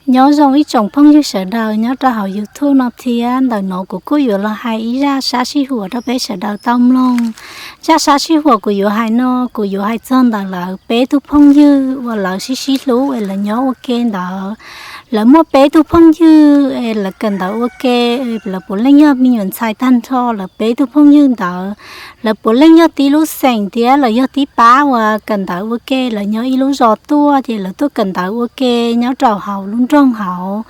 Nyob zoo ib tsoom phooj ywg sawv daws nyob rau hauv YouTube no thiab. Ntawm no kuv kuj yuav los hais ib zaj sab sij huam rau peb sawv daws tau mloog. Zaj sab sij huam kuv yuav hais no, kuv yuav hais txog ntawm lawv peb tug phooj ywg uas lawv sib sib hlub es lawv nyob ua ke ntawd. Lawv muaj peb tug phooj ywg es lawv kawm ntawv ua ke, lawv puav leej yog me nyuam ntxhais tag nrho. Lawv peb tug phooj ywg ntawd, lawv puav leej yog tib lub xeem thiab lawv yog tib pab uas kawm ntawv ua ke. Lawv nyob ib lub zos tuaj ces lawv tuaj kawm ntawv ua ke nyob rau hauv lub nroog hauv.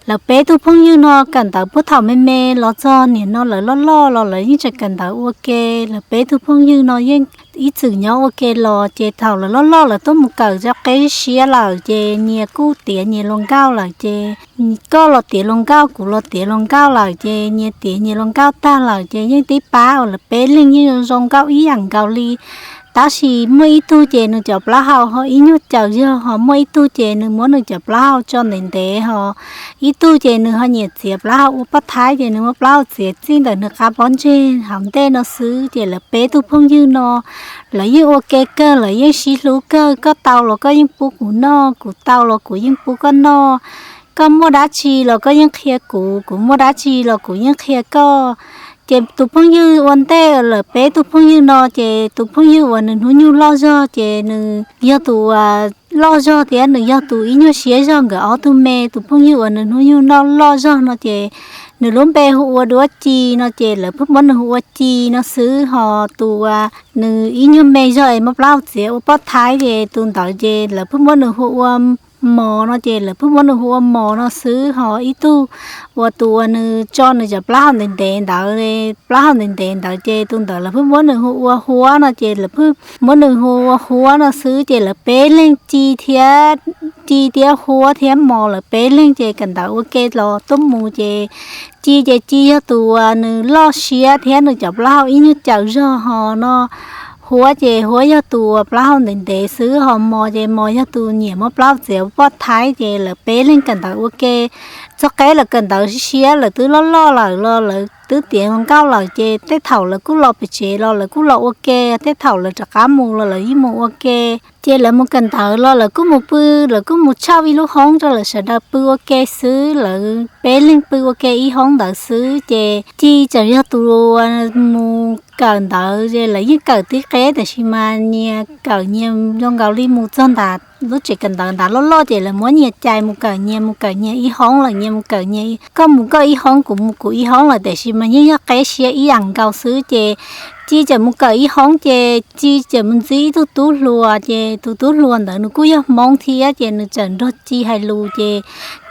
Lawv peb tug phooj ywg no kawm ntawv puag thaum me me los txog niaj no lawv loj loj los lawv yeej tseem kawm ntawv ua ke. Lawv peb tug phooj ywg no yeej ib txwm nyob ua ke los ces thaum lawv loj loj lawv tuaj mus kawm txoj qeb siab lawm ces nyias kuj tiav nyias luag nkauj lawm ces koj los tiav luag nkauj, kuv los tiav luag nkauj lawm ces nyias tiav nyias luag nkauj tag lawm ces yeej tib pab uas lawv peb leeg yeej zoo nkauj ib yam nkaus li. Tab sis muaj ib tug ces nws cov plaub hau ho ib nyuag caws zog, ho muaj ib tug ces nws muab nws cov plaub hau tso ntev ntev, ho ib tug ces nws ho nyiam txiav plaub hau ua poj thaib ces nws muab plaub hau txiav txij ntawm nws qab pob ntseg hauv ntej no xwb. Ces lawv peb tug phooj ywg no lawv yeej ua ke kawg, lawv yeej sib hlub kawg. Koj tau los koj yeej pub kuv noj, kuv tau los kuv yeej pub koj noj. Koj muaj dab tsi los koj yeej qhia kuv, kuv muaj dab tsi los kuv yeej qhia koj. Ces tus phooj ywg ua ntej lawv peb tug phooj ywg no ces tus phooj ywg uas nws hnub nyoog loj zog ces nws yog tus uas loj zog thiab nws yog tus ib nyuag siab zog. Nkawd ob tug me, tus phooj ywg uas nws hnub nyoog loj zog no ces nws lub npe hu ua Duab Ci no ces lawv pheej muab nws hu ua Ci no xwb. Ho tus uas nws ib nyuag me zog es muab plaub hau txiav ua poj thaib ces tus ntawd ces lawv pheej muab nws hu ua Mos no ces lawv pheej muab nws hu ua Mos no xwb. Ho ib tug uas tus uas nws tso nws cov plaub hau ntev ntev ntawd, plaub hau ntev ntev ntawd ces tus ntawd lawv pheej muab nws hu ua Huab no ces lawv pheej muab nws hu ua Huab no xwb. Ces lawv peb leeg Ci thiab, Ci thiab Huab thiab Mos lawv peb leeg ces kawm ntawv ua ke los tuaj mus ces Ci ces Ci yog tus uas nws loj siab thiab nws cov plaub hau ib nyuag caws zog ho no. Huab ces Huab yog tus uas plaub hau ntev ntev xwb, ho Mos ces Mos yog tus nyiam muab plaub hau txiav ua poj thaib. Ces lawv peb leeg kawm ntawv ua ke, txoj qeb lawv kawm ntawv siab siab, lawv twb loj loj lawm los lawv twb tiav nkauj lawm ces tej thaum lawv kuj los pem tsev los lawv kuj los ua ke, tej thaum lawv rov qab mus los lawv yeej mus ua ke. Ces lawv mus kawm ntawv los lawv kuj mus pw, lawv kuj mus tshaj ib lub hoob rau lawv sawv daws pw ua ke xwb. Lawv peb leeg pw ua ke ib hoob ntawd xwb ces Ci tseem yog tus mus kawm ntawv es lawv yeej kawm tib qeb tiam sis mas nyias kawm nyias zoo nkaus li mus txog ntawm lub tsev kawm ntawv ntawd loj loj ces lawv muab nyias cais mus kawm nyias, mus kawm nyias ib hoob lawm, nyias mus kawm nyias, koj mus koj ib hoob, kuv mus kuv ib hoob lawm, tiam sis mas yeej yog qeb siab ib yam nkaus xwb. Ces Ci tseem mus kawm ib hoob ces Ci tseem mus ntxiv ib tug tub hluas, ces tus tub hluas ntawd nws kuj yog Hmoob thiab ces nws tseem nrog Ci hais lus ces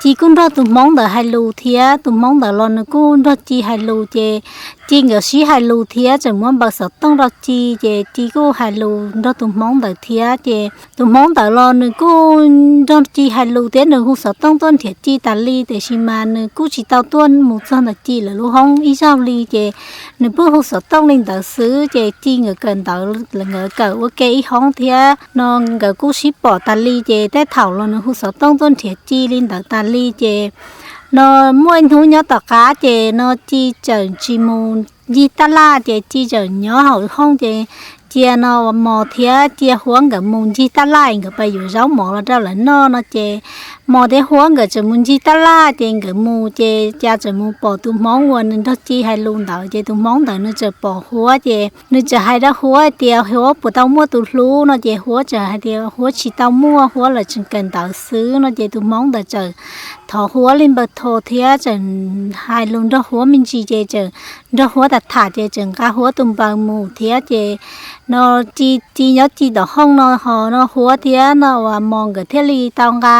Ci kuj nrog tus Hmoob ntawd hais lus thiab, tus Hmoob ntawd los nws kuj nrog Ci hais lus ces Ci nkawd sib hais lus thiab tseem muab npaws xov tooj rau Ci ces Ci kuj hais lus nrog tus Hmoob ntawd thiab ces tus Hmoob ntawd los nws kuj nrog Ci hais lus thiab nws hu xov tooj tuaj nrhiav Ci tas li, tiam sis mas nws kuj tsis tau tuaj mus txog ntawm Ci lawv lub hoob ib zaug li ces nws pheej hu xov tooj li ntawd xwb. Ces Ci nkawd kawm ntawv, nkawd kawm ua ke ib hoob thiab no nkawd kuj sib pom tas li ces tej thaum los nws hu xov tooj tuaj nrhiav Ci li ntawd tas li ces no muaj ib hnub nyob tom qab ces no Ci tseem tsis mus ncig taj laj ces Ci tseem nyob hauv hoob ces cia no Mos thiab cia Huab nkawd mus ncig taj laj, nkawd pab yuav zaub mov los rau lawv noj no ces Mos thiab Huab nkawd tseem mus ncig taj laj ces nkawd mus ces cas tseem mus pom tus Hmoob uas nws nrog Ci hais lus ntawd ces tus Hmoob ntawd nws tseem pom Huab ces nws tseem hais rau Huab tias, Huab puas tau muaj tus hlub no ces Huab tseem hais tias Huab tsis tau muaj, Huab lawv tseem kawm ntawv xwb no ces tus Hmoob ntawd tseem thov Huab li npaws thos thiab tseem hais lus nrog Huab me ntsis ces tseem nrog Huab tham tham ces tseem nqa Huab tus npaws mus thiab ces no Ci, Ci nyob Ci tom hoob no ho no Huab thiab no uas Mos nkawd thiaj li tau nqa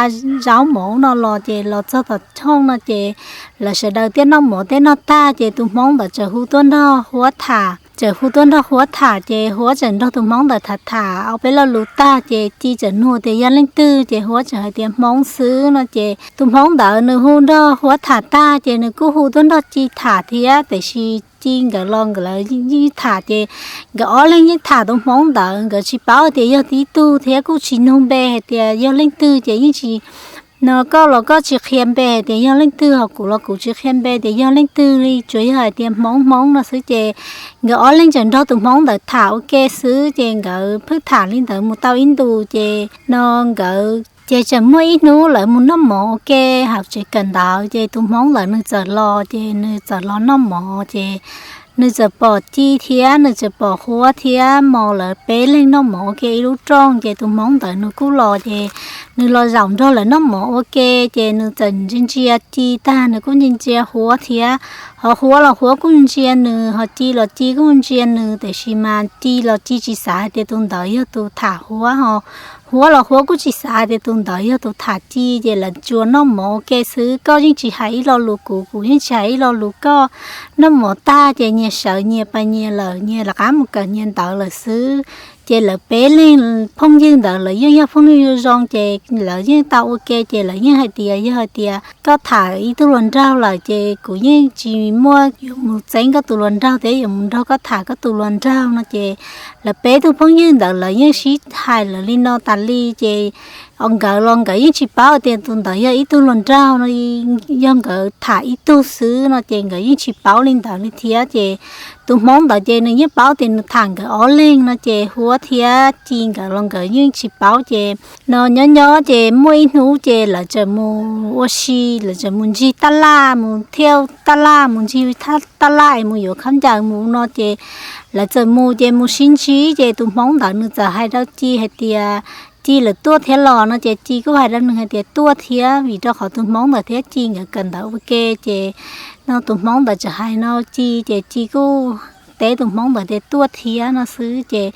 zaub mov no los ces los txog tom hoob no ces lawv sawv daws thiaj noj mov thiab noj tag ces tus Hmoob ntawd tseem hu tuaj nrog Huab tham, tseem hu tuaj nrog Huab tham ces Huab tseem nrog tus Hmoob ntawd tham tham ob peb lo lus tag ces Ci tseem nug tias yog leej twg ces Huab tseem hais tias Hmoob xwb no ces tus Hmoob ntawd nws hu nrog Huab tham tag ces nws kuj hu tuaj nrog Ci tham thiab, tiam sis Ci nkawd los nkawd lawv yeej tham ces nkawd ob leeg yeej tham tus Hmoob ntawd, nkawd tsis paub tias yog tib tug thiab kuj tsis nug npe hais tias yog leej twg ces yeej tsis, no koj los koj tsis qhia npe hais tias yog leej twg, ho kuv los kuv tsis qhia npe tias yog leej twg li, tsuas yog hais tias Hmoob Hmoob no xwb ces nkawd ob leeg tseem nrog tus Hmoob ntawd tham ua ke xwb ces nkawd pheej tham li ntawd mus tau ib ntus ces no nkawd Ces tseem muaj ib hnub lawv mus noj mov ua ke hauv tsev kawm ntawv, ces tus hmoob ntawd nws txawm los, ces nws txawm los noj mov, ces nws txawm pom Ci thiab nws txawm pom Huab thiab Mos lawv peb leeg noj mov ua ke ib lub rooj. Ces tus hmoob ntawd nws kuj los, ces nws los zaum nrog lawv noj mov ua ke, ces nws txawm ntsia ntsia Ci tag nws kuj ntsia ntsia Huab thiab. Ho Huab los Huab kuj ntsia nws, ho Ci los Ci kuj ntsia nws, tiam sis mas Ci los Ci tsis xav hais tias tus ntawd yog tus tham Huab, ho Huab los Huab kuj tsis xav hais tias tus ntawd yog tus tham Ci. Ces lawv tsuas noj mov ua ke xwb, koj yeej tsis hais ib lo lus kuv, kuv yeej tsis hais ib lo lus koj. Noj mov tag ces nyias sawv nyias pais nyias lawm, nyias rov qab mus kawm nyias ntawv lawm xwb. Ces lawv peb leeg phooj ywg ntawd lawv yeej yog phooj ywg zoo zoo, ces lawv yeej tau ua ke, ces lawv yeej hais tias yog hais tias koj tham ib tug hluas nraug lawm ces kuv yeej tsis muaj yuav mus txeeb koj tus hluas nraug thiab yuav mus nrog koj tham koj tus hluas nraug no. Ces lawv peb tug phooj ywg ntawd lawv yeej sib hais lawv li no tas li. Ces nkawd los nkawd yeej tsis paub tias tus ntawd yog ib tug hluas nraug no, yog nkawd tham ib tug xwb no, ces nkawd yeej tsis paub li ntawd li thiab. Ces tus hmoob ntawd ces nws yeej paub tias nws tham nkawd ob leeg no, ces Huab thiab Ci nkawd los nkawd yeej tsis paub. Ces no nyob nyob ces muaj ib hnub ces lawv txawm mus ua si, lawv txawm mus ncig taj laj, mus thiaj taj laj, mus ncig taj laj es mus yuav khaub ncaws mus no. Ces lawv txawm mus, ces mus sib ntsib, ces tus hmoob ntawd nws txawm hais rau Ci hais tias, Ci, lawv tuaj thiab los no. Ces Ci kuj hais rau nws hais tias tuaj thiab, vim rau qhov tus hmoob ntawd thiab Ci nkawd kawm ntawv ua ke. Ces no tus hmoob ntawd txawm hais no Ci, ces Ci kuj teb tus hmoob ntawd tias tuaj thiab no xwb. Ces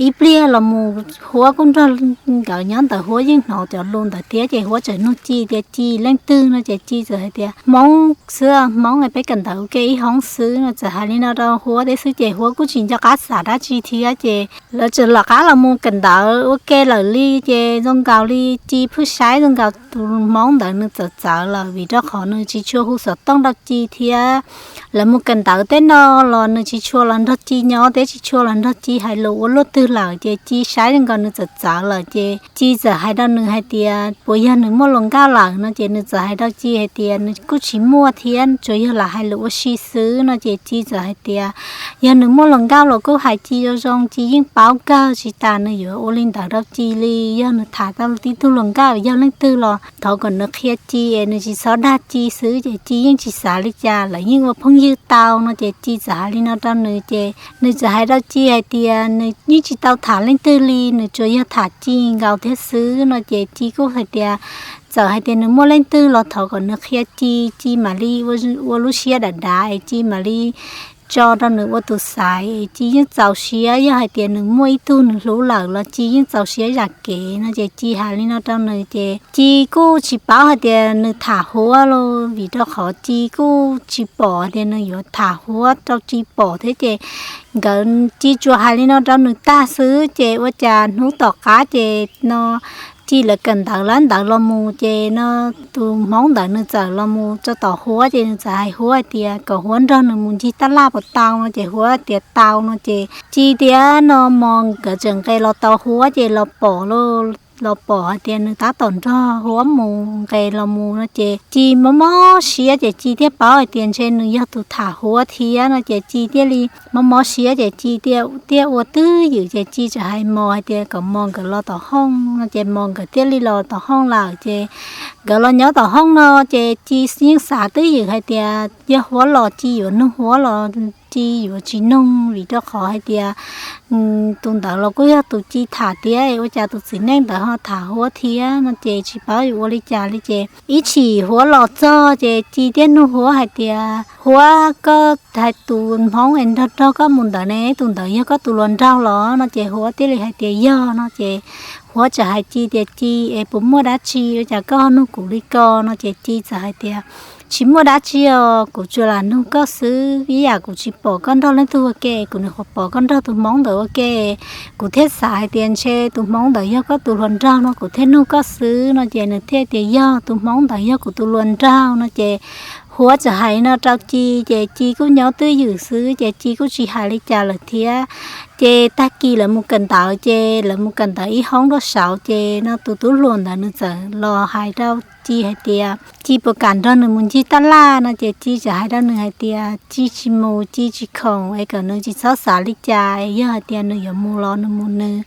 ib pliag los mus Huab kuj nrog nkawd nyob ntawd, Huab yeej hnov cov lus ntawd thiab. Ces Huab txawm nug Ci tias Ci leej twg no, ces Ci txawm hais tias hmoob xwb, hmoob peb kawm ntawv ua ke ib hoob xwb no. Txawm hais li no rau Huab thiab xwb, ces Huab kuj tsis nco qab xav dab tsi thiab. Ces lawv txawm lawv qab los mus kawm ntawv ua ke lawm li. Ces zoo nkaus li Ci phwj saib zoo nkaus tus hmoob ntawd nws txawm txawv lawm, vim rau qhov nws tsis tshua hu xov tooj rau Ci thiab. Lawv mus kawm ntawv tej no los nws tsis tshua los nrog Ci nyob thiab, tsis tshua los nrog Ci hais lus ua luaj twg lawm. Ces Ci saib zoo nkaus nws txawm txawv lawm, ces Ci txawm hais rau nws hais tias puas yog nws muaj hluas nkauj lawm no. Ces nws txawm hais rau Ci hais tias nws kuj tsis muaj thiab, tsuas yog lam hais lus ua si xwb no. Ces Ci txawm hais tias yog nws muaj hluas nkauj los kuj hais Ci zoo zoo, Ci yeej paub kawg, tsis tas nws yuav ua li ntawd rau Ci li. Yog nws tham tau tib tug hluas nkauj yog leej twg los thov kom nws qhia Ci es nws tsis txhob dag Ci xwb. Ces Ci yeej tsis xav li cas, lawv yeej ua phooj ywg tau no. Ces Ci txawm hais li no rau nws, ces nws txawm hais rau Ci hais tias nws yeej tsis tau tham leej twg li, nws tsuas yog tham Ci nkaus thiab xwb no. Ces Ci kuj hais tias txawm hais tias nws muaj leej twg los thov kom nws qhia Ci, Ci mam li ua lub siab dav dav es Ci mam li tso rau nws ua tus xaiv. Ci yeej txaus siab, yog hais tias nws muaj ib tug nws hlub lawm los Ci yeej txaus siab zam kev no. Ces Ci hais li no rau nws, ces Ci kuj tsis paub hais tias nws tham Huab los, vim rau qhov Ci kuj tsis pom hais tias nws yuav tham Huab rau Ci pom thiab. Ces nkawd, Ci tsuas hais li no rau nws tag xwb, ces ua cas hnub tom qab ces no Ci lawv kawm ntawv lab ntawd los mus, ces no tus hmoob ntawd nws txawm los mus tso tom Huab, ces nws txawm hais Huab hais tias kom Huab nrog nws mus ncig taj laj puas tau no. Ces Huab tias tau no. Ces Ci thiab no Mos nkawd txawm nqes los tau Huab, ces los pom los pom hais tias nws tab tom nrog Huab mus nqes los mus no. Ces Ci mob mob siab, ces Ci thiaj paub hais tias ntshe nws yog tus tham Huab thiab no. Ces Ci thiaj li mob mob siab, ces Ci thiaj ua twj ywm, ces Ci txawm hais Mos hais tias kom Mos nkawd los tom hooj no. Ces Mos nkawd thiaj li los tom hooj lawm. Ces nkawd los nyob tom hooj no, ces Ci yeej xav twj ywm hais tias yog Huab los Ci yuav nug Huab los Ci yuav tsis nug, vim rau qhov hais tias tus ntawd los kuj yog tus Ci tham thiab, ua cas tus txiv neej ntawd ho tham Huab thiab no. Ces tsis paub yuav ua li cas li. Ces ib chim Huab los txog, ces Ci thiaj nug Huab hais tias Huab, koj hais tus hmoob es nrog nrog koj mus ntawd ne, tus ntawd yog koj tus hluas nraug los no? Ces Huab thiaj li hais tias yog no. Ces Huab txawm hais Ci tias Ci, es puas muaj dab tsi ua cas koj nug kuv li ko no? Ces Ci txawm hais tias tsis muaj dab tsi os, kuv tsuas lam nug koj xwb, ib yam kuv tsis pom koj nrog leej twg ua ke, kuv nyuam qhuav pom koj nrog tus hmoob ntawd ua ke, kuv thiaj xav hais tias ntshe tus hmoob ntawd yog koj tus hluas nraug no kuv thiaj nug koj xwb no. Ces nws thiaj tias yog, tus hmoob ntawd yog kuv tus hluas nraug no. Ces Huab txawm hais no rau Ci, ces Ci kuj nyob twj ywm xwb, ces Ci kuj tsis hais li cas lawm thiab. Ces tag kis lawv mus kawm ntawv, ces lawv mus kawm ntawv ib hoob rau saud, ces no tus tub hluas ntawd nws txawm los hais rau Ci hais tias Ci puas kam nrog nws mus ncig taj laj no. Ces Ci txawm hais rau nws hais tias Ci tsis mus, Ci tsis khoom, es kom nws tsis txhob xav li cas, es yog hais tias nws yuav mus los nws mus nws,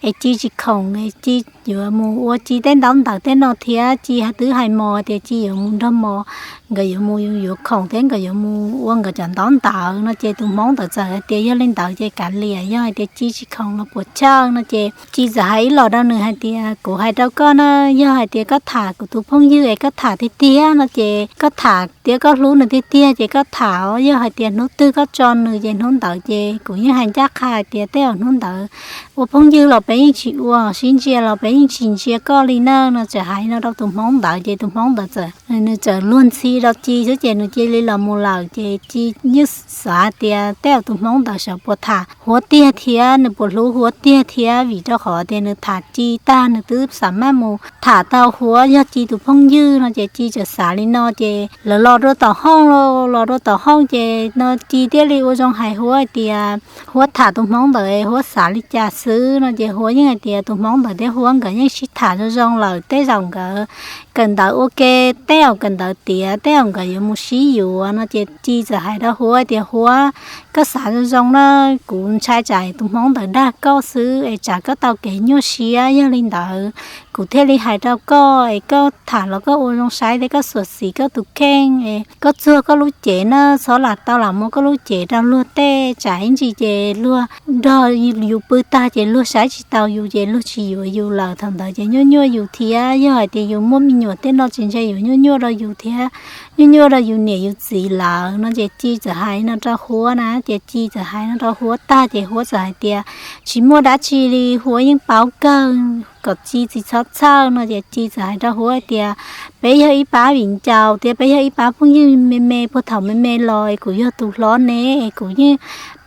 es Ci tsis khoom, es Ci yuav mus ua Ci tej ntaub ntawv tej no thiab. Ci twb hais Mos tias Ci yuav mus nrog Mos, nkawd yuav mus yuav khoom thiab nkawd yuav mus ua nkawd cov ntaub ntawv no. Ces tus Hmoob ntawd txawm hais tias yog li ntawd ces kav liam, yog hais tias Ci tsis khoom los puas chawj no. Ces Ci txawm hais ib los rau nws hais tias kuv hais rau koj na, yog hais tias koj tham kuv tus phooj ywg es koj tham tiag tiag no ces koj tham tias koj hlub nws tiag tiag ces koj tham os. Yog hais tias hnub twg koj tso nws ces hnub ntawd ces kuv yeej hais ncaj qha hais tias tej zaum hnub ntawd ua phooj ywg los peb yeej tsis ua, sib ntsia los peb yeej tsis ntsia koj li na no. Txawm hais no rau tus Hmoob ntawd ces tus Hmoob ntawd txawm, nws txawm luag ntxhi rau Ci xwb ces nws cia li los mus lawm. Ces Ci yeej xav tias tej zaum tus Hmoob ntawd xyov puas tham Huab tiag thiab nws puas hlub Huab tiag thiab, vim rau qhov tias nws tham Ci tag nws twb xav maj mus tham tau Huab yog Ci tus phooj ywg no. Ces Ci txawm xav li no ces lawv los rau tom hoob, los rau tom hoob ces no Ci thiaj li ua zoo hais Huab hais tias Huab tham tus Hmoob ntawd Huab xav li cas xwb no. Ces Huab yeej hais tias tus Hmoob ntawd thiab Huab nkawd yeej sib tham zoo zoo lawm, tej zaum nkawd kawm ntawv ua ke, tej zaum kawm ntawv tiav, tej zaum nkawd yuav mus sib yuav no. Ces Ci txawm hais rau Huab tias Huab, koj xav zoo zoo na, kuv ntshai tsam tus Hmoob ntawd dag koj xwb es tsam koj tau kev nyuaj siab. Yog li ntawd kuv thiaj li hais rau koj es koj tham los koj ua zoo saib thiab koj xyuam xim koj tus kheej es koj txuag koj lub cev na, txhob lam tau lam muab koj lub cev rau luag tej, tsam ib ntsis ces luag nrog yus pw tag ces luag saib tsis taus yus ces luag tsis yuav yus lawm, thaum ntawd ces nyuaj nyuaj yus thiab. Yog hais tias yus muaj me nyuam tej no tsis ntshai yuav nyuaj nyuaj rau yus thiab, nyuaj nyuaj rau yus niam yus txiv lawm no. Ces Ci txawm hais no rau Huab na, ces Ci txawm hais no rau Huab tag ces Huab txawm hais tias tsis muaj dab tsi li, Huab yeej paub kawg, kom Ci tsis txhob txhawj no. Ces Ci txawm hais rau Huab hais tias peb yog ib pab viv ncaus thiab peb yog ib pab phooj ywg me me, puag thaum me me los es kuv yog tus hlob ne es kuv yeej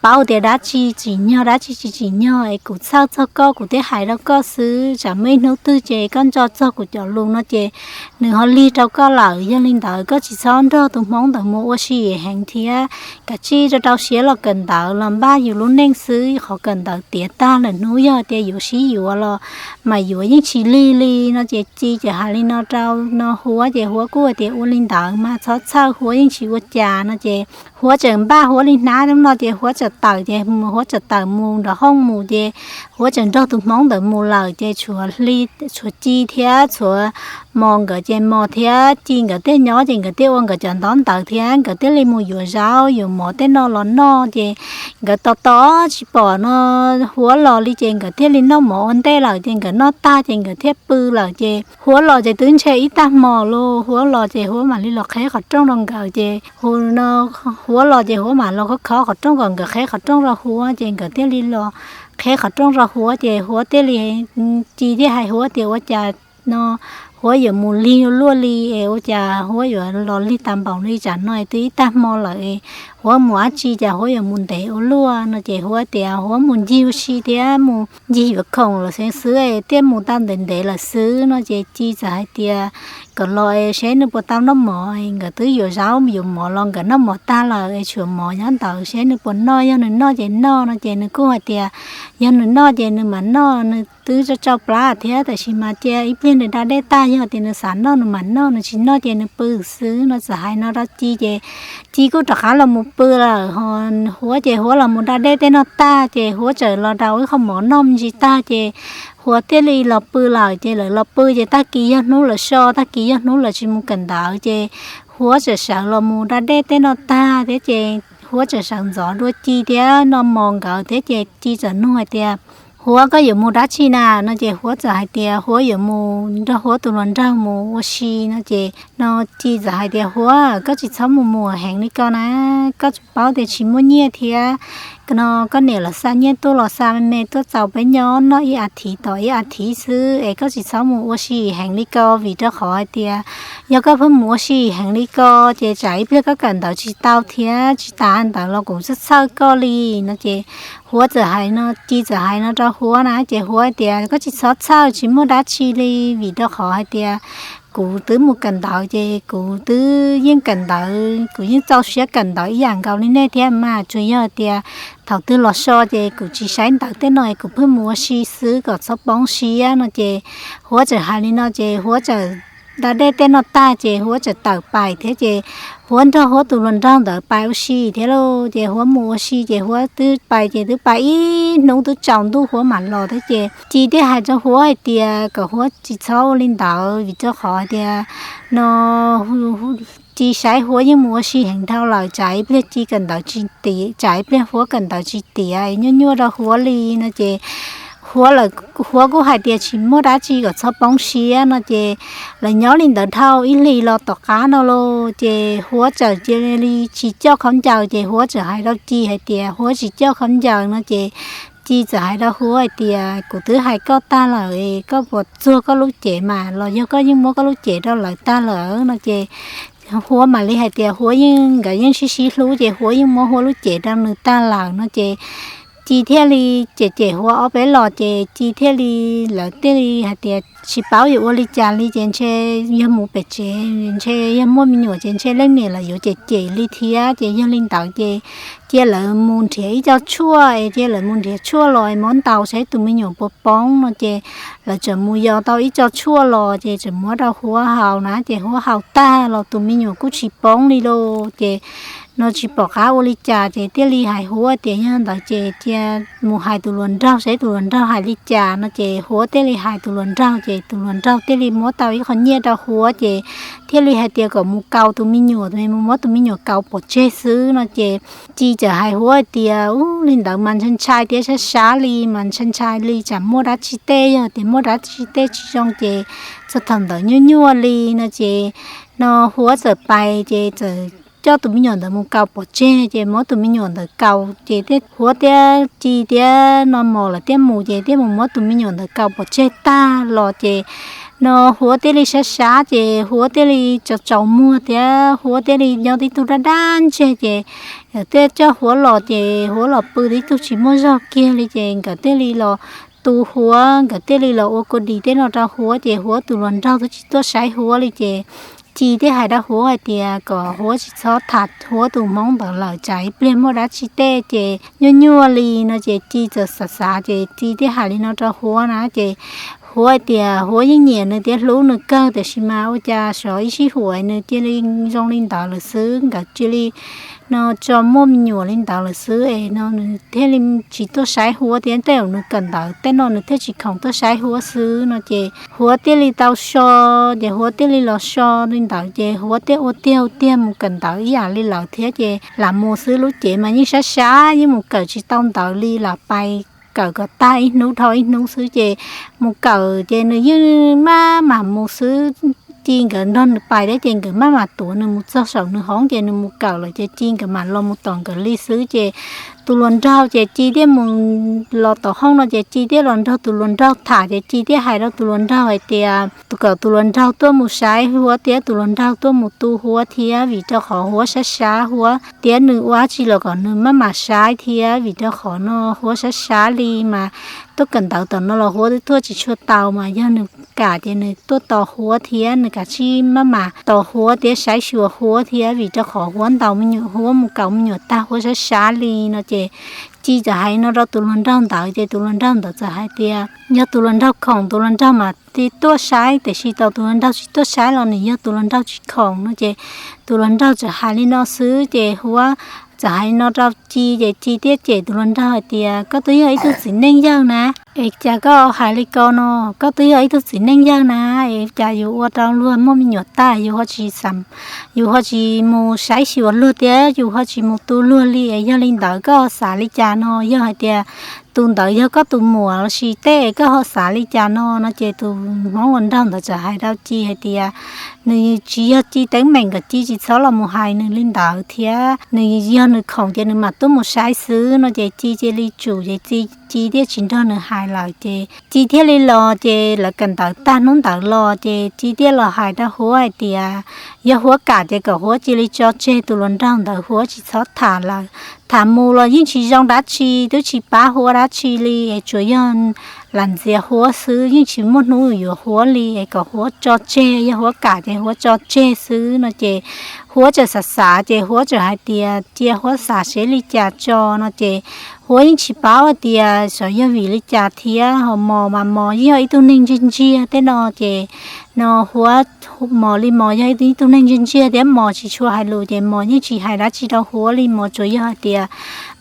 paub tias dab tsi tsim nyog dab tsi tsis tsim nyog es kuv txhawj txog koj kuv thiaj hais rau koj xwb. Tsam muaj ib hnub twg ces koj nco txog kuv cov lus no ces nws ho lig rau koj lawm. Yog li ntawd koj tsis txhob nrog tus Hmoob ntawd mus ua si heev thiab, kav tsij rau rau siab los kawm ntawv los npaj yus lub neej xwb, qhov kawm ntawv tiav tag lawm hnub yog tias yuav sib yuav los mas yuav yeej tsis lig li no. Ces Ci txawm hais li no rau no Huab ces Huab kuj hais tias ua li ntawd mas txhob txhawj, Huab yeej tsis ua cas no. Ces Huab txawm npaj Huab li hnab no ces Huab txawm tawm ces Huab txawm tawm mus nram hoob mus ces Huab txawm nrog tus Hmoob ntawd mus lawm ces tshuav Ci thiab tshuav Mos nkawd ces Mos thiab Ci nkawd thiaj nyob ces nkawd thiaj ua nkawd cov ntaub ntawv thiab nkawd thiaj li mus yuav zaub yuav mov tej no los noj ces nkawd tos tos tsis pom no Huab los li ces nkawd thiaj li noj mov ua ntej lawm ces nkawd noj tag ces nkawd thiaj pw lawm ces Huab los ces twb ntshe ib tag hmo lawm. Huab los ces Huab mam li los qheb qhov rooj rau nkawd ces Huab los ces Huab mam los khob khob qhov rooj kom nkawd qheb qhov rooj rau Huab ces nkawd thiaj li los qheb qhov rooj rau Huab ces Huab thiaj li, Ci thiaj hais Huab tias ua cas no Huab yuav mus lig ua luaj li es ua cas Huab yuav los lig tas npaum li, tsam no twb ib tag hmo lawm, Huab mus dab tsi cas Huab yuav mus ntev ua luaj no ces Huab tias Huab mus ncig ua si thiab mus ncig yuav khoom lawm xwb xwb thiaj mus tau ntev ntev lawm xwb no ces Ci txawm hais tias kom los seb nws puas tau noj mov, nkawd twb yuav zaub yuav mov los nkawd noj mov tag lawm es tshuav mov nyob ntawd seb nws puas noj, yog nws noj ces noj no ces nws kuj hais tias yog nws noj ces nws mam noj, nws twb tsau tsau plab thiab tab sis mas cia ib pliag nws da dej tag yog tias nws xav noj nws mam noj, nws tsis noj ces nws pw xwb no. Txawm hais no rau Ci ces Ci kuj rov qab los mus pw lawm ho Huab ces Huab los mus da dej tej no tag ces Huab txawm los rau ib qho mov noj me ntsis tag ces Huab thiaj li los pw lawm ces lawv los pw ces tag kis yog hnub lawv so, tag kis yog hnub lawv tsis mus kawm ntawv ces Huab txawm sawv los mus da dej tej no tag thiab ces Huab txawm sawv ntxov dua Ci thiab no Mos nkawd thiab ces Ci txawm nug hais tias Huab koj yuav mus dab tsi na no ces Huab txawm hais tias Huab yuav mus nrog Huab tus hluas nraug mus ua si no ces no Ci txawm hais tias Huab koj tsis txhob mus mus heev li ko na, koj tsis paub tias tsis muaj nyiaj thiab no koj niam los xa nyiaj tuaj los xa me me tuaj txaus peb nyob noj ib as thiv tom ib as thiv xwb es koj tsis txhob mus ua si heev li ko vim rau qhov hais tias yog koj pheej mus ua si heev li ko ces tsam ib pliag koj kawm ntawv tsis tau thiab tsis tas ntawd los kuv txhawj txhawj koj li no ces Huab txawm hais no, Ci txawm hais no rau Huab na ces Huab tias koj tsis txhob txhawj tsis muaj dab tsi li vim rau qhov hais tias Kuv twb mus kawm ntawv ces kuv twb yeej kawm ntawv, kuv yeej txaus siab kawm ntawv ib yam nkaus li nej thiab mas, tsuas yog tias thaum twg los so ces kuv tsis saib ntawv tej no, kuv pheej mus ua si xwb kom txhob poob siab no ces Huab txawm hais li no ces Huab txawm da dej tej no tag ces Huab txawm tawm pais thiab ces Huab nrog Huab tus hluas nraug ntawd pais ua si thiab lauj. Ces Huab mus ua si ces Huab twb pais ces twb pais ib hnub twb tsaus ntuj Huab mam los thiab ces Ci thiaj hais rau Huab hais tias kom Huab tsis txhob ua li ntawd vim rau qhov tias no Ci saib Huab yeej mus ua si heev dhau lawm, tsam ib pliag Ci kawm ntawv tsis tiav, tsam ib pliag Huab kawm ntawv tsis tiav nyuaj nyuaj rau Huab li no ces Huab kuj hais tias tsis muaj dab tsi kom txhob poob siab no ces lawv nyob li ntawd dhau ib hlis los tom qab no los ces Huab txawm cia li tsis coj khaub ncaws ces Huab txawm hais rau Ci hais tias Huab tsis coj khaub ncaws no ces Ci txawm hais rau Huab hais tias kuv twb hais koj tag lawm, koj puas txuag koj lub cev mas los yog koj yeej muab koj lub cev rau lawv tag lawm no ces Huab mam li hais tias Huab yeej, nkawd yeej sib sib hlub ces Huab yeej muab Huab lub cev rau nws tag lawm no ces Ci thiaj li cem cem Huab ob peb los ces Ci thiaj li, lawv thiaj li hais tias tsis paub yuav ua li cas li ces ntshe yog mus pem tsev ntshe yog muaj me nyuam ces ntshe leej niam lawv yuav cem cem li thiab ces yog li ntawd ces cia lawv mus nrhiav ib co tshuaj es cia lawv mus nrhiav tshuaj los es muab ntaus saib tus me nyuam puas poob no ces lawv txawm mus yos tau ib co tshuaj los ces txawm muab rau Huab haus na ces Huab haus tag los tus me nyuam kuj tsis poob li lauj ces no tsis pom qab ua li cas ces thiaj li hais Huab tias yog ntawd ces cia mus hais tus hluas nraug saib tus hluas nraug hais li cas no ces Huab thiaj li hais tus hluas nraug ces tus hluas nraug thiaj li muab tau ib qho nyiaj rau Huab ces thiaj li hais tias kom mus kaus tus me nyuam, mus muab tus me nyuam kaus pov tseg xwb no ces Ci txawm hais Huab hais tias ub li ntawd mas ntshai ntshai thiab sab sab li mas ntshai ntshai li tsam muaj dab tsi tej, yog tias muaj dab tsi tej tsis zoo ces txog thaum ntawd nyuaj nyuaj li no ces no Huab txawm pais ces txawm coj tus me nyuam ntawd mus kaus pov tseg ces muab tus me nyuam ntawd kaus ces thiaj Huab thiab Ci thiab no Mos lawv thiaj mus ces thiaj mus muab tus me nyuam ntawd kaus pov tseg tag los ces no Huab thiaj li sab sab ces Huab thiaj li tsaus tsaus muag thiab Huab thiaj li nyob tib tug dab dab ntseg ces nkawd thiaj coj Huab los ces Huab los pw tib tug tsis muaj zog kiag li ces nkawd thiaj li los tu Huab, nkawd thiaj li los ua kua dis tej no rau Huab ces Huab tus hluas nraug twb tsis tuaj saib Huab li ces Ci thiaj hais rau Huab hais tias kom Huab tsis txhob tham Huab tus hmoob ntawd lawm tsam ib pliag muaj dab tsi tej ces nyuaj nyuaj li no ces Ci txawm xav xav ces Ci thiaj hais li no rau Huab na ces Huab hais tias Huab yeej nyiam nws thiab hlub nws kawg tiam sis mas ua cas xyov ib sij huam nws cia li zoo li ntawd lawm xwb, nkawd cia li no tso muaj me nyuam li ntawd lawm xwb es no nws thiaj li tsis tuaj saib Huab thiab tej zaum nws kawm ntawv tej no nws thiaj tsis khoom tuaj saib Huab xwb no ces Huab thiaj li tau so, ces Huab thiaj li los so li ntawd ces Huab thiaj ua tiag ua tiag mus kawm ntawv ib yam li lawv thiab ces lam mus xwb, lub cev mas yeej sab sab yeej mus kawm tsis tau ntawv li, lam pais kawm kom tag ib hnub dhau ib hnub xwb ces mus kawm ces nws yeej maj mam mus xwb. Ci nkawd nrog nws pais thiab ces nkawd maj mam tuav nws mus txog saum nws hoob ces nws mus kawm lawm ces Ci nkawd mam los mus tom nkawd li xwb ces tus hluas nraug ces Ci thiaj mus los tom hoob no ces Ci thiaj los nrog tus hluas nraug tham ces Ci thiaj hais rau tus hluas nraug hais tias tus kom tus hluas nraug tuaj mus saib Huab thiab tus hluas nraug tuaj mus tu Huab thiab vim rau qhov Huab sab sab Huab thiab nws ua dab tsi los kom nws maj mam saib thiab vim rau qhov no Huab sab sab li mas tuaj kawm ntawv tom no los Huab twb tuaj tsis tshua tau mas yog nws kam ces nws tuaj tos Huab thiab nws kav tsij maj mam tos Huab thiab saib xyuas Huab thiab vim rau qhov Huab ntaus me nyuam, Huab mus kaus me nyuam tag Huab sab sab li no ces Ci txawm hais no rau tus hluas nraug ntawd ces tus hluas nraug ntawd txawm hais tias yog tus hluas nraug khoom tus hluas nraug mam li tuaj saib tiam sis tau tus hluas nraug tsis tuaj saib los nws yog tus hluas nraug tsis khoom no ces tus hluas nraug txawm hais li no xwb ces Huab txawm hais li no rau Ci ces Ci thiaj cem tus hluas nraug hais tias koj twb yog ib tug txiv neej yawg na es cas koj hais li ko no, koj twb yog ib tug txiv neej yawg na es cas yus ua rau luag muaj me nyuam tag yus ho tsis, yus ho tsis mus saib xyuas luag thiab yus ho tsis mus tu luag li es yog li ntawd koj ho xav li cas no, yog hais tias tus ntawd yog koj tus muam lossis tej koj ho xav li cas no no ces tus hmoob hluas nraug ntawd txawm hais rau Ci hais tias nws tsis yog Ci teeb meem kom Ci tsis txhob los mus hais nws li ntawd thiab nws yog nws khoom ces nws mam tuaj mus saib xwb no ces Ci cia li tsum ces Ci Ci thiaj tsis nrog nws hais lawm. Ces Ci thiaj li los, ces lawv kawm ntawv tag hnub ntawd los ces Ci thiaj los hais rau Huab hais tias yog Huab kam ces kom Huab cia li tso tseg tus hluas nraug ntawd, Huab tsis txhob tham lawm. Tham mus los yeej tsis zoo dab tsi, twb tsis pab Huab dab tsi li, es tsuas yog lam ntxias Huab xwb, yeej tsis muaj hnub yuav Huab li, es kom Huab tso tseg, yog Huab kam ces Huab tso tseg xwb no ces Huab txawm xav xav ces Huab txawm hais tias cia Huab xav seb li cas tso no ces Huab yeej tsis paub hais tias xyov yog vim li cas thiab. Ho Mos mas Mos yog ib tug neeg ntsiag ntsiag tej no ces no Huab, Mos li Mos yog ib tug neeg ntsiag ntsiag thiab Mos tsis tshua hais lus ces Mos yeej tsis hais dab tsi rau Huab li. Mos tsuas yog hais tias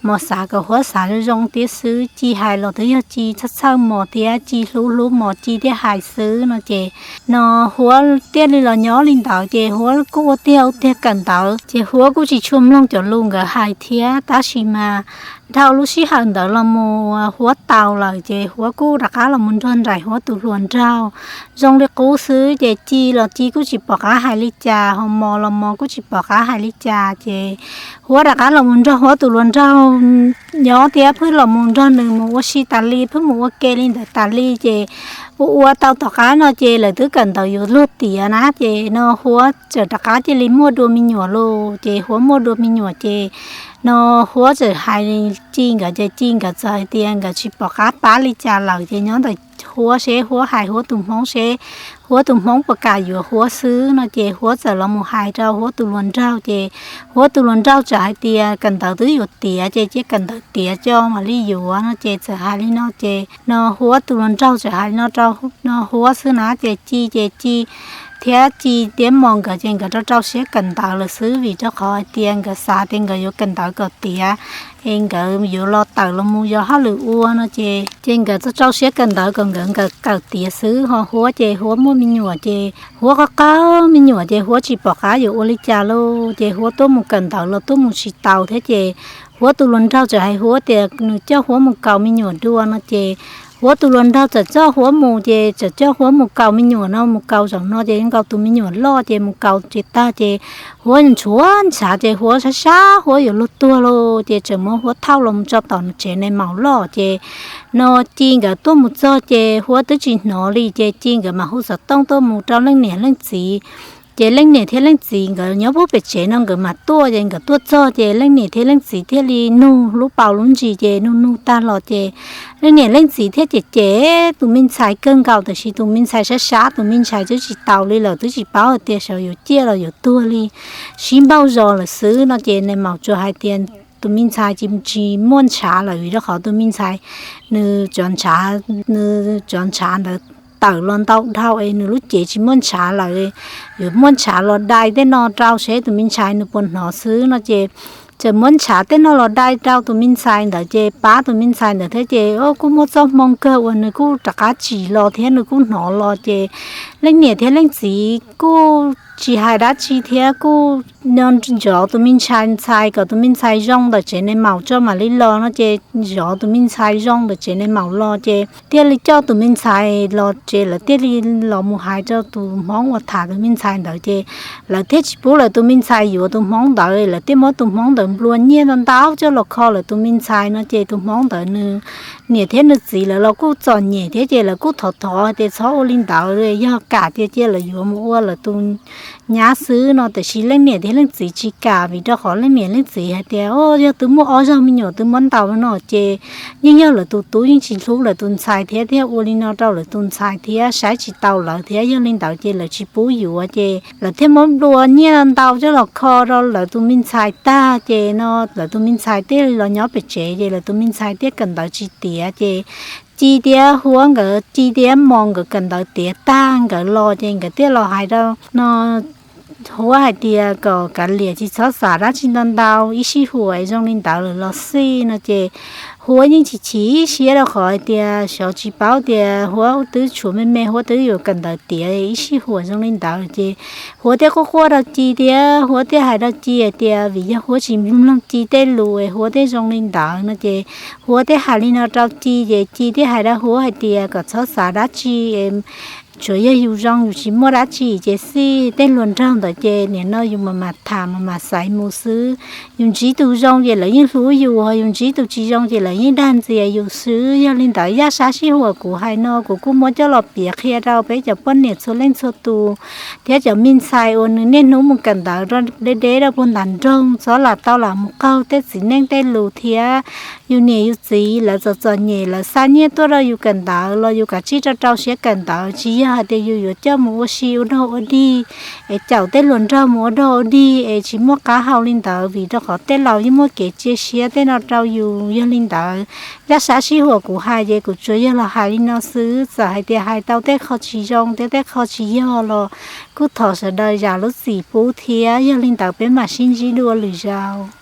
Mos xav kom Huab xav zoo zoo thiab xwb. Ci hais los twb yog Ci txhawj txhawj Mos thiab Ci hlub hlub Mos Ci thiaj hais xwb no ces no Huab thiaj li los nyob li ntawd ces Huab kuj ua tiag ua tiag kawm ntawv ces Huab kuj tsis tshua mloog cov lus nkawd hais thiab. Tab sis mas dhau lub sij hawm ntawd los mus Huab tau lawm ces Huab kuj rov qab los mus nrog nraim Huab tus hluas nraug zoo li qub xwb. Ces Ci los Ci kuj tsis pom qab hais li cas, ho Mos los Mos kuj tsis pom qab hais li cas ces Huab rov qab los mus nrog Huab tus hluas nraug nyob thiab phwj los mus nrog nws mus ua si tas li, phwj mus ua ke li ntawd tas li ces ua ua tau tom qab no ces lawv twb kawm ntawv yuav luag tiav na ces no Huab txawm rov qab cia li muaj dua me nyuam lauj. Ces Huab muaj dua me nyuam ces no Huab txawm hais Ci nkawd ces Ci nkawd txawm hais tias nkawd tsis pom qab pab li cas lawm ces nyob ntawm Huab seb Huab hais Huab tus Hmoob seb Huab tus Hmoob puas kam yuav Huab xwb no ces Huab txawm los mus hais rau Huab tus hluas nraug ces Huab tus hluas nraug txawm hais tias kawm ntawv twb yuav tiav ces cia kawm ntawv tiav tso mam li yuav no ces txawm hais li no ces no Huab tus hluas nraug txawm hais li no rau no Huab xwb na ces Ci ces Ci thiab Ci thiab Mos nkawd ces nkawd rau rau siab kawm ntawv lawm xwb vim rau qhov hais tias nkawd xav tias nkawd yuav kawm ntawv kom tiav es nkawd yuav los tawm los mus yog hauj lwm ua no ces ces nkawd rau rau siab kawm ntawv kom nkawd nkawd kawm tiav xwb. Ho Huab ces Huab muaj me nyuam ces Huab qab qab me nyuam ces Huab tsis pom qab yuav ua li cas lauj. Ces Huab tuaj mus kawm ntawv los tuaj mus tsis tau thiab ces Huab tus hluas nraug txawm hais Huab tias nws coj Huab mus kaus me nyuam dua no ces Huab tus hluas nraug txawm coj Huab mus ces txawm coj Huab mus kaus me nyuam no, mus kaus zaum no ces nkaus tus me nyuam loj ces mus kaus ces tag ces Huab ntshuav ntshav ces Huab sab sab Huab yuav luag tuag lauj. Ces txawm muab Huab thauj los mus tso tom tsev nais maum loj ces no Ci nkawd tuaj mus txog ces Huab twb tsis hnov li ces Ci nkawd mam hu xov tooj tuaj mus rau leej niam leej txiv. Ces leej niam thiab leej txiv nkawd nyob puag pem tsev no nkawd mam tuaj ces nkawd tuaj txog ces leej niam thiab leej txiv thiaj li nug lub paus lub ntsis ces nug nug tag los ces leej niam leej txiv thiaj cem cem tus me ntxhais kawg nkaus tiam sis tus me ntxhais sab sab tus me ntxhais twb tsis taus li lawm twb tsis paub hais tias xyov yuav ciaj los yuav tuag li, sib npaug zos lawm xwb no ces nais maum tsuas hais tias tus me ntxhais tsis tsis muaj ntshav lawm vim rau qhov tus me ntxhais nws cov ntshav, nws cov ntshav ntawd tawm los ntau dhau es nws lub cev tsis muaj ntshav lawm, yuav muaj ntshav los dai tej no rau seb tus me ntxhais nws puas hnov xwb no ces txawm muab ntshav tej no los dai rau tus me ntxhais ntawd ces pab tus me ntxhais ntawd thiab ces kuj muaj txoj hmoo kawg uas nws kuj rov qab tsim los thiab nws kuj hnov los ces leej niam thiab leej txiv kuj tsis hais dab tsi thiab kuj nco ntsoov tus me ntxhais ntxhais kom tus me ntxhais zoo ntawm tsev nais maum tso mam li los no ces zov tus me ntxhais zoo ntawm tsev nais maum los ces thiaj li coj tus me ntxhais los ces lawv thiaj li los mus hais rau tus hmoob uas tham tus me ntxhais ntawd ces lawv thiaj tsis pub lawv tus me ntxhais yuav tus hmoob ntawd, lawv thiaj muab tus hmoob ntawd nplua nyiaj ntau ntau coj los kho lawv tus me ntxhais no ces tus hmoob ntawd nws niam thiab nws txiv lawv los kuj txom nyem thiab ces lawv kuj thov thov tias txhob ua li ntawd, yog kam tias cia lawv yuav mus ua lawv tus nyab xwb no tiam sis leej niam thiab leej txiv tsis kam vim rau qhov leej niam leej txiv hais tias yog twb muaj ob zaug me nyuam twb muab ntaus no ces yeej yog lawv tus tub yeej tsis hlub lawv tus ntxhais thiab thiaj ua li no rau lawv tus ntxhais thiab saib tsis taus lawv thiab yog li ntawd ces lawv tsis pub yuav ces lawv thiaj muab nplua nyiaj ntau coj los kho rau lawv tus me ntxhais tag ces no lawv tus me ntxhais thiaj li los nyob pem tsev ces lawv tus me ntxhais thiaj kawm ntawv tsis tiav ces Ci thiab Huab nkawd, Ci thiab Mos nkawd kawm ntawv tiav tag nkawd los ces nkawd thiaj los hais rau no Huab hais tias kom kav liam tsis txhob xav dab tsi ntau ntau, ib sij huam zoo li ntawd lawm los xij no ces Huab yeej chim chim siab rau qhov hais tias xyov tsis paub tias Huab twb tshuav me me Huab twb yuav kawm ntawv tiav ib sij huam zoo li ntawd ces Huab thiaj quaj quaj rau Ci thiab Huab thiaj hais rau Ci hais tias vim yog Huab tsis mloog Ci tej lus es Huab thiaj zoo li ntawd no ces Huab thiaj hais li no rau Ci ces Ci thiaj hais rau Huab hais tias kom txhob xav dab tsi es Tsuas yog yus zoo yus tsis muaj dab tsi ces xij tej hluas nraug ntawd ces nim no yus mam mam tham mam mam xaiv mus xwb. Yus ntsib tus zoo ces lawv yeej hlub yus, yus ntsib tus tsis zoo ces lawv yeej dag ntxias yus xwb. Yog li ntawd zaj sab sij huam kuv hais no kuv kuj muab coj los piav qhia rau peb cov poj niam txhua leej txhua tus thiab cov me ntxhais uas nws niaj hnub mus kawm ntawv deb deb rau puag nram nroog, txhob lam tau lam mus qaug tej txiv neej tej lus thiab. Yus niam yus txiv lawv txom txom nyem lawv xa nyiaj tuaj rau yus kawm ntawv los yus kav tsij rau rau siab kawm ntawv, tsis yog hais tias yus yuav coj mus ua si ua dog ua dig es caum tej hluas nraug mus ua dog ua dig es tsis muaj qab hau li ntawd, vim rau qhov tej laus yeej muaj kev cia siab tej no rau yus. Yog li ntawd, zaj sab sij huam kuv hais ces kuv tsuas yog los hais li no xwb. Txawm hais tias hais tau tej qho tsis zoo thiab tej qho tsis yog los kuj thov sawv daws zam lub txim pub thiab. Yog li ntawd peb mam sib ntsib dua lwm zaus.